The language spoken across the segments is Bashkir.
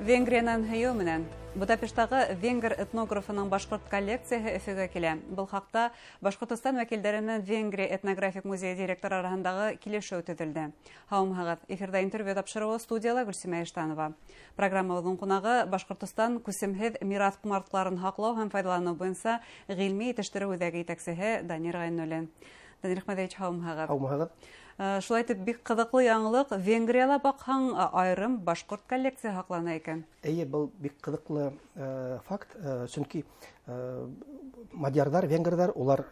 Венгриянан һөйөү менән Будапештағы венгр этнографының башҡорт коллекцияһы Өфөгә килә. Был хаҡта Башҡортостан вәкилдәре менән Венгрия этнографик музейы директоры араһындағы килешеү төҙөлдө. Һаумыһығыҙ! Эфирҙа интервью тапшырыуы, студияла Гөлсимә Иштанова. Программабыҙҙың ҡунағы — Башҡортостан күсемһеҙ мираҫ ҡомартҡыларын һаҡлау һәм файҙаланыу буйынса ғилми етештереү үҙәге етәксеһе Данир Ғәйнуллин. Данир Әхмәтович, һаумыһығыҙ! Һаумыһығыҙ! Шулай итеп, бик ҡыҙыҡлы яңылыҡ: Венгрияла, баҡһаң, айырым башҡорт коллекция һаҡлана икән. Эйе, был бик ҡыҙыҡлы факт, сөнки мадьярҙар, венгрҙар, улар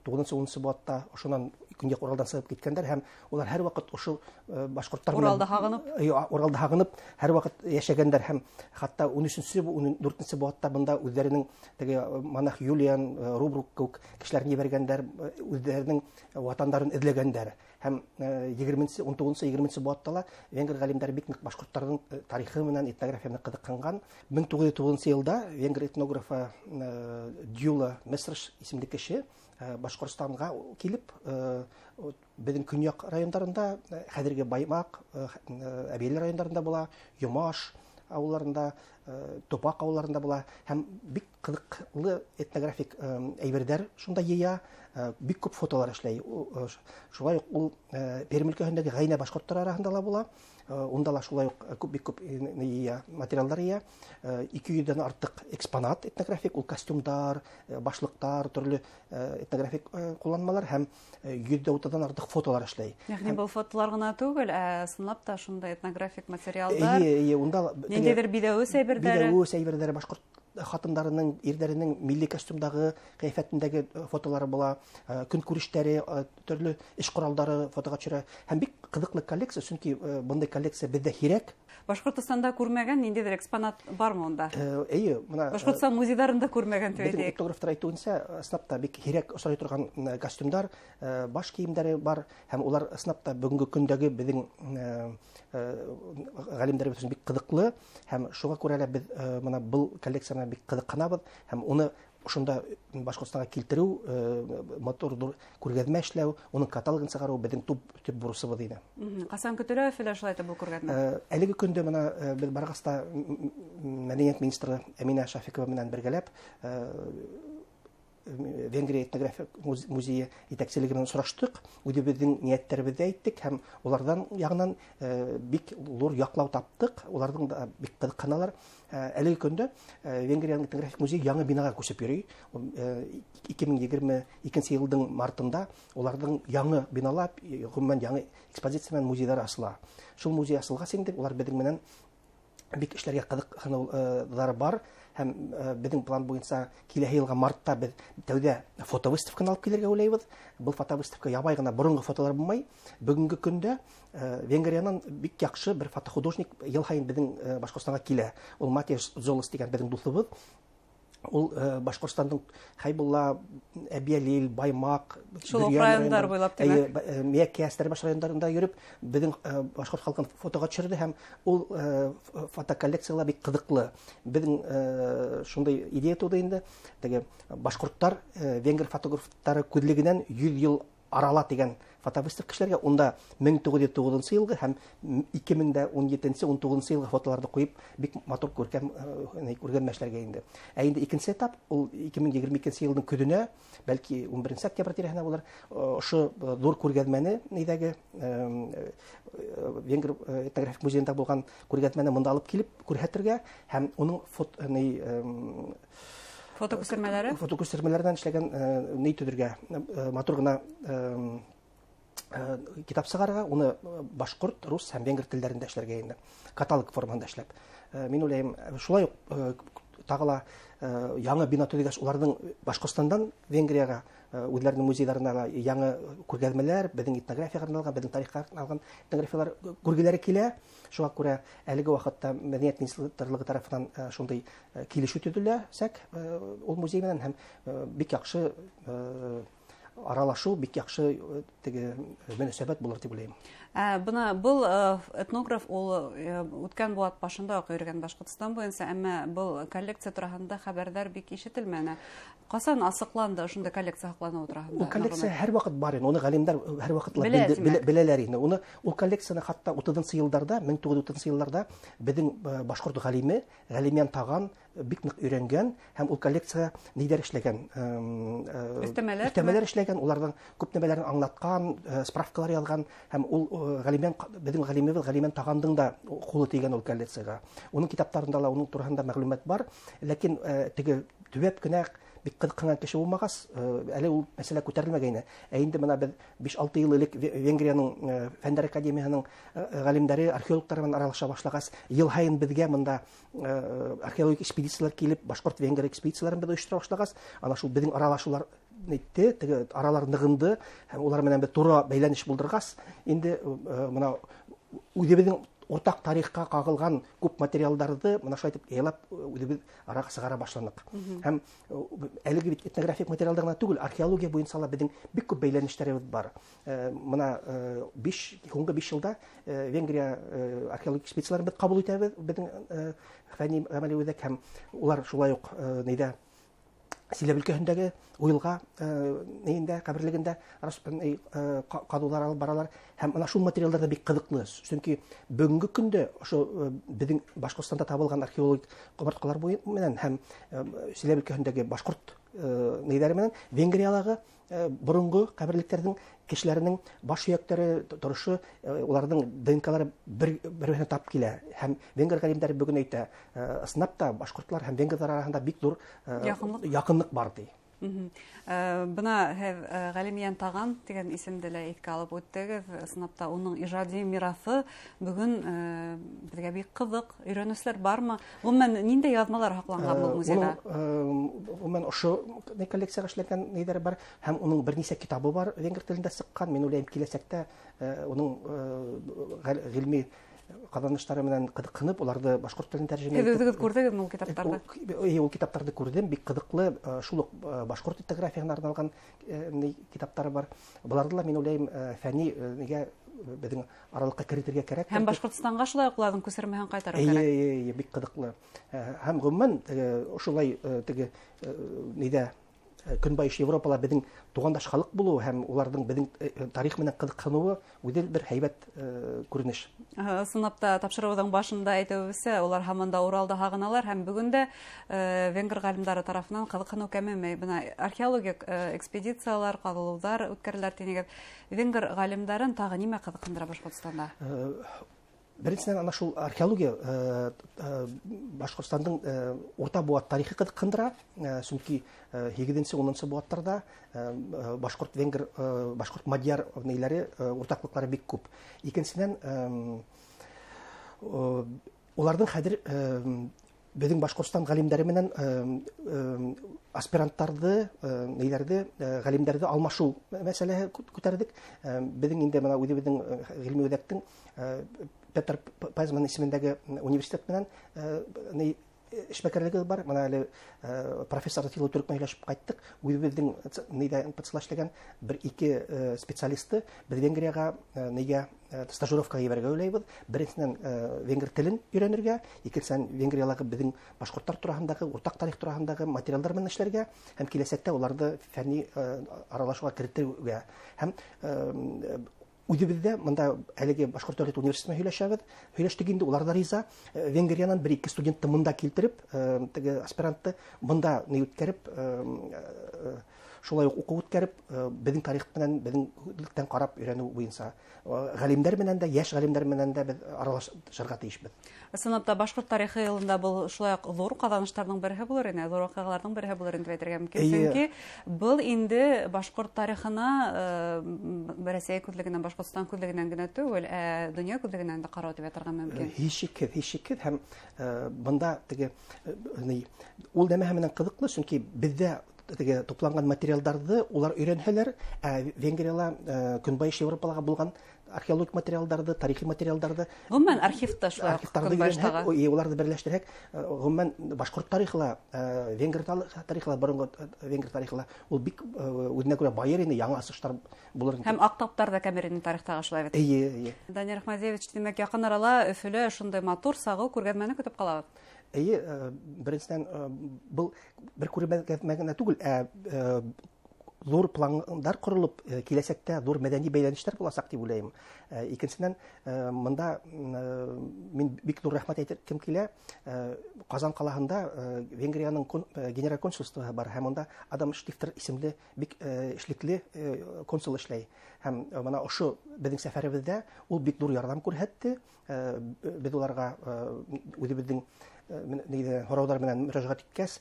9-10-сы быуатта ошонан Көньяҡ Уралдан сығып киткәндәр һәм улар һәр ваҡыт ошо башҡорттар менән Уралды һағынып. Уралды һағынып һәр ваҡыт йәшәгәндәр һәм хатта 13-нсе, 14-нсе быуатта бында үҙҙәренең теге монах Юлиан Рубрук кеүек кешеләрен ебәргәндәр, үҙҙәренең ватандарын эҙләгәндәр. Һәм 20-нсе, 19-нсы, 20-нсе быуатта ла венгр ғалимдары бик ныҡ башҡорттарҙың тарихы менән, этнография менән ҡыҙыҡһынған. 1909 йылда венгр этнографы Дюла Месрш исемле кеше Башҡортостанға килеп, беҙҙең көньяҡ райондарында, хәҙерге Баймаҡ, Әбйәлил райондарында була, Йомаш ауылларында, Тупаҡ ауылларында була һәм бик ҡыҙыҡлы этнографик әйберҙәр шунда йыя, бик күп фотолар эшләй. Шулай уҡ ул Пермь өлкәһендәге Ғәйнә башҡорттары араһында ла була. Унда ла шулай уҡ бик күп йыя, материалдар йыя. 200-дән артыҡ экспонат этнографик, ул костюмдар, башлыҡтар, төрлө этнографик ҡулланмалар һәм 130-ҙан артыҡ фотолар эшләй. Йәғни был фотолар ғына түгел, ә ысынлап та шундай этнографик материалдар. Эйе, унда теге ниндәйҙер биҙәүес әйберҙәре. Биҙәүес әйберҙәре, башҡорт хатындарының, ирҙәренең милли костюмдағы, ҡиәфәтендәге фотолары була, көнкүрештәре, төрлө эш ҡоралдары фотоға төшөрә. Һәм бик ҡыҙыҡлы коллекция, сөнки бындай коллекция беҙҙә һирәк. Башҡортостанда күрмәгән ниндәйҙер экспонат бармы унда? Эйе, бына, Башҡортостан музейҙарында күрмәгән тип беҙҙең әйтәйек. этнографтар әйтеүенсә, ысынлап та бик һирәк осрай торған костюмдар, баш кейемдәре бар һәм улар ысынлап та бөгөнгө көндәге беҙҙең ғалимдарыбыҙ өсөн бик ҡыҙыҡлы һәм шуға күрә лә беҙ бына был коллекция менән бик ҡыҙыҡһынабыҙ һәм уны ошонда Башҡортостанға килтереү, матур ҙур күргәҙмә эшләү, уның каталогын сығарыу беҙҙең төп бурысыбыҙ ине. Ҡасан көтөлә Өфөлә шулай итеп был күргәҙмә? Әлеге көндә бына беҙ барғас та мәҙәниәт министры Әминә Шафикова менән бергәләп, Венгрия этнографик музейы етәкселеге менән сораштыҡ, үҙебеҙҙең ниәттәребеҙҙе әйттек һәм уларҙан яғынан бик ҙур яҡлау таптыҡ, уларҙың да бик ҡыҙыҡһыналар. Әлеге көндә Венгрияның этнографик музейы яңы бинаға күсеп йөрөй. 2022 йылдың мартында уларҙың яңы бинала, ғөмүмән, яңы экспозиция менән музейҙар асыла. Шул музей асылғас инде улар беҙҙең менән бик эшләргә ҡыҙыҡһыныуҙары бар һәм беҙҙең план буйынса киләһе йылға мартта беҙ тәүҙә фотовыставканы алып килергә уйлайбыҙ. Был фотовыставка ябай ғына боронғо фотолар булмай. Бөгөнгө көндә Венгриянан бик яҡшы бер фотохудожник йыл һайын беҙҙең Башҡортостанға килә. Ул Матиаш Золос тигән беҙҙең дуҫыбыҙ. Ул Башҡортостандың Хәйбулла, Әбйәлил, Баймаҡ, Шул уҡ Бөрйән райондар райондар, буйлап, Эйе, тимәк. Миәкә, Стәрбаш райондарында йөрөп, беҙҙең башҡорт халҡын фотоға төшөрҙө һәм ул фотоколлекцияла бик ҡыҙыҡлы. Беҙҙең шундай идея тыуҙы инде. Теге башҡорттар венгр фотографтары күҙлегенән 100 йыл арала тигән фотовыставка эшләргә, унда 1909 йылғы һәм 2017-нсе, 19-нсы йылғы фотоларҙы ҡуйып, бик матур күркәм күргәҙмә эшләргә инде. Ә инде икенсе этап, ул 2022 йылдың көҙөнә, бәлки 11 октябрь тирәһенә булыр, ошо ҙур күргәҙмәне, нейҙәге, венгр этнографик музейында булған күргәҙмәне мында алып килеп күрһәтергә һәм уның Фото күсермәләре? Фото күсермәләренән эшләгән ни төҙөргә, матур ғына китап сығарырға, уны башҡорт, рус һәм венгр телдәрендә эшләргә инде, каталог формаһында эшләп. Мин уйлайым, шулай уҡ тағы ла яңы бина төҙөгәс, уларҙың Башҡортостандан Венгрияға үҙҙәренең музейҙарына ла яңы күргәҙмәләр, беҙҙең этнографияға арналған, беҙҙең тарихҡа арналған этнографиялар күргеләре килә. Шуға күрә әлеге ваҡытта Мәҙәниәт министрлығы тарафынан шундай килешеү төҙөләсәк ул музей менән һәм бик яҡшы аралашыу бик яҡшы теге мөнәсәбәт булыр тип уйлайым. Бына был этнограф ул үткән быуат башында уҡ йөрөгән Башҡортостан буйынса, әммә был коллекция тураһында хәбәрҙәр бик ишетелмәне. Ҡасан асыҡланды ошондай коллекция һаҡланыуы тураһында? Ул коллекция һәр ваҡыт бар ине, уны ғалимдар һәр ваҡыт беләләр ине. Уны ул коллекцияны хатта 30-нсы йылдарҙа, 1930 йылдарҙа беҙҙең башҡорт ғалиме Ғәлимйән Таған бик ныҡ өйрәнгән һәм ул коллекция ниҙәр эшләгән, өҫтәмәләр эшләгән, уларҙың күп нәмәләрен аңлатҡан, справкалар яҙған һәм ул Ғәлимйән, беҙҙең ғалимебеҙ Ғәлимйән Тағандың да ҡулы тейгән ул коллекцияға. Уның китаптарында ла уның тураһында мәғлүмәт бар, ләкин теге төбәп кенә бик ҡыҙыҡһынған кеше булмағас, әле ул мәсьәлә күтәрелмәгәйне. Ә инде бына беҙ 5-6 йыл элек Венгрияның Фәндәр академияһының ғалимдары, археологтары менән аралаша башлағас, йыл һайын беҙгә бында археологик экспедициялар килеп, башҡорт-венгр экспедицияларын беҙ ойоштора башлағас, ана шул беҙҙең аралашыулар нитте, теге аралар нығынды һәм улар менән беҙ тура бәйләнеш булдырғас, инде бына үҙебеҙҙең уртаҡ тарихҡа ҡағылған күп материалдарҙы бына шулай итеп яйлап үҙебеҙ араға сығара башланыҡ. Һәм әлеге бит этнографик материалдар ғына түгел, археология буйынса ла беҙҙең бик күп бәйләнештәребеҙ бар. Бына һуңғы 5 йылда Венгрия археологик экспедицияларын беҙ ҡабул итәбеҙ, беҙҙең фәнни ғәмәли үҙәк, һәм улар шулай уҡ нейҙә Силәб өлкәһендәге Уйылға нейендә, ҡәберлегендә ҡаҙыуҙар алып баралар. Һәм ана шул материалдар ҙа бик ҡыҙыҡлы. Сөнки бөгөнгө көндә ошо беҙҙең Башҡортостанда табылған археологик ҡомартҡылар буйы менән һәм Силәб өлкәһендәге башҡорт нейҙәре менән Венгриялағы боронғо ҡәберлектәрҙең кешеләренең баш һөйәктәре торошо, уларҙың ДНКлары бер-береһенә тап килә. Һәм венгр ғалимдары бөгөн әйтә, ысынлап та башҡортлар һәм венгрҙар араһында бик ҙур яҡынлыҡ бар, ти. Бына һеҙ Ғәлимйән Таған тигән исемде лә иҫкә алып үттегеҙ. Ысынлап та уның ижади мираҫы бөгөн беҙгә бик ҡыҙыҡ. Өйрәнеүселәр бармы? Ғөмүмән, ниндәй яҙмалар һаҡланған был музейҙа? Ғөмүмән, ошо коллекцияға эшләнгән ниҙәре бар һәм уның бер нисә китабы бар венгр телендә сыҡҡан. Мин уйлайым, киләсәктә уның ғилми ҡаҙаныштары менән ҡыҙыҡһынып, уларҙы башҡорт телен тәржемә Һеҙ итеп үҙегеҙ күрҙегеҙме ул китаптарҙы? Ул китаптарҙы күрҙем, бик ҡыҙыҡлы. Шул уҡ башҡорт этнографияһына арналған китаптары бар. Быларҙы ла мин уйлайым, фәнни нигә беҙҙең аралыҡҡа керетергә кәрәк. Һәм Башҡортостанға шулай уҡ уларҙың күсермәһен ҡайтарыу Эйе, кәрәк. эйе, эйе, бик ҡыҙыҡлы. Һәм ғөмүмән, ошолай теге нейҙә, Көнбайыш Европала беҙҙең туғандаш халыҡ булыуы һәм уларҙың беҙҙең тарих менән ҡыҙыҡһыныуы үҙе бер һәйбәт күренеш. Ысынлап та, тапшырыуҙың башында әйтеүебеҙсә, улар һаман да Уралда һағыналар һәм бөгөн дә венгр ғалимдары тарафынан ҡыҙыҡһыныу кәмемәй. Бына археологик экспедициялар, ҡаҙылыуҙар үткәреләр тинегеҙ. Венгр ғалимдарын тағы нимә ҡыҙыҡһындыра Башҡортостанда? Беренсенән, ана шул археология Башҡортостандың урта быуат тарихы ҡыҙыҡһындыра, сөнки һигеҙенсе, унынсы быуаттарҙа башҡорт венгр башҡорт мадьяр нейҙәре уртаҡлыҡтары бик күп. Икенсенән, уларҙың хәҙер беҙҙең Башҡортостан ғалимдәре менән аспиранттарҙы нейҙәрҙе ғалимдәрҙе алмашыу мәсьәләһе күтәрҙек. Беҙҙең инде бына үҙебеҙҙең ғилми үҙәктең Петр Пазман исемендәге университет менән эшмәкәрлеге бар. Бына әле профессор Атила Төрк менән һөйләшеп ҡайттыҡ. Үҙебеҙҙең нейҙә Н П Ц-ла эшләгән бер-ике специалисты беҙ Венгрияға нейгә стажировкаға ебәрергә уйлайбыҙ. Беренсенән венгр телен өйрәнергә, икенсенән Венгриялағы беҙҙең башҡорттар тураһындағы, уртаҡ тарих тураһындағы материалдар менән эшләргә һәм киләсәктә уларҙы фәнни аралашыуға керетеүгә. Һәм үҙебеҙҙә бында әлеге Башҡорт дәүләт университетына һөйләшәбеҙ. Һөйләштек инде, улар ҙа риза. Венгриянан бер-ике студентты мында килтереп, теге аспирантты мында ни үткәреп, шулай уҡ уҡыу үткәреп, беҙҙең тарих менән, беҙҙең күҙлектән ҡарап өйрәнеү буйынса ғалимдәр менән дә, йәш ғалимдәр менән дә беҙ аралашырға тейешбеҙ. Ысынлап та, башҡорт тарихы йылында был шулай уҡ ҙур ҡаҙаныштарҙың береһе булыр ине, ҙур ваҡиғаларҙың береһе булыр ине тип әйтергә мөмкин. Сөнки был инде башҡорт тарихына Рәсәй күҙлегенән, Башҡортостан күҙлегенән генә түгел, ә донъя күҙлегенән дә ҡарау тип әйтергә мөмкин. Һис шикһеҙ, һис шикһеҙ. Һәм бында теге ни, ул нәмәһе менән ҡыҙыҡлы, сөнки беҙҙә теге тупланған материалдарҙы улар өйрәнһәләр, ә Венгрияла, Көнбайыш Европалаға булған Археологик материалдарҙы, тарихи материалдарҙы. Ғөмүмән, архивта шулай. Архивтарҙы өйрәнһәк, уларҙы берләштерһәк, ғөмүмән, башҡорт тарихы ла, венгр тарихы ла, боронғо венгр тарихы ла, ул бик үҙенә күрә байыр ине, яңы асыштар булыр ине. Һәм аҡ таптар ҙа кәмер ине тарихтағы, шулай бит. Эйе, эйе. Данир Ахмадиевич, тимәк, яҡын арала Өфөлә шундай матур сағыу күргәҙмәне көтөп ҡалабыҙ. Эйе, беренсенән, был бер күргәҙмә генә түгел, ә ҙур пландар ҡоролоп, киләсәктә ҙур мәҙәни бәйләнештәр буласаҡ тип уйлайым. Икенсенән, бында мин бик ҙур рәхмәт әйтергем килә. Ҡазан ҡалаһында Венгрияның генераль консульствоһы бар, һәм унда Адам Штифтер исемле бик эшлекле консул эшләй. Һәм бына ошо беҙҙең сәфәребеҙҙә ул бик ҙур ярҙам күрһәтте. Беҙ уларға үҙебеҙҙең һорауҙар менән мөрәжәғәт иткәс,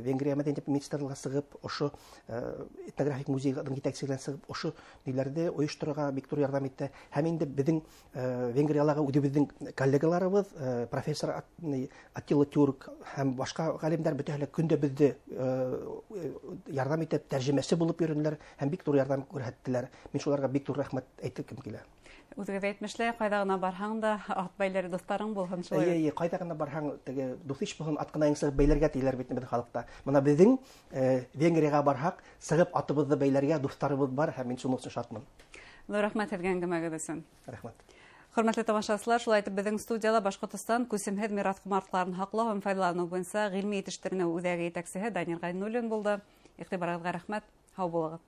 Венгрия мәҙәниәт министрлығына сығып, ошо этнографик музейҙың етәкселегенә сығып, ошо ниләрҙе ойошторорға бик ҙур ярҙам итте. Һәм инде беҙҙең Венгриялағы үҙебеҙҙең коллегаларыбыҙ, профессор Аттила Тюрк һәм башҡа ғалимдар бөтәһе лә көндә беҙҙе ярҙам итеп, тәржемәсе булып йөрөнөләр һәм бик ҙур ярҙам күрһәттеләр. Мин шуларға бик ҙур рәхмәт әйтергем килә. Үҙегеҙ әйтмешләй, ҡайҙа ғына барһаң да ат бәйләре дуҫтарың булһын, шулай. Эйе, эйе, ҡайҙа ғына барһаң, теге дуҫ иш булһын, ат ҡына сығып бәйләргә тиеләр бит беҙҙең халыҡта. Бына беҙҙең Венгрияға барһаҡ, сығып атыбыҙҙы бәйләргә дуҫтарыбыҙ бар, һәм мин шуның өсөн шатмын. Ҙур рәхмәт һеҙгә әңгәмәгеҙ өсөн. Рәхмәт. Хөрмәтле тамашасылар, шулай итеп беҙҙең студияла Башҡортостан күсемһеҙ мираҫ ҡомартҡыларын һаҡлау һәм файҙаланыу буйынса ғилми етештеренеү үҙәге етәксеһе Данир Ғәйнуллин булды. Иғтибарығыҙға рәхмәт. Һау булығыҙ.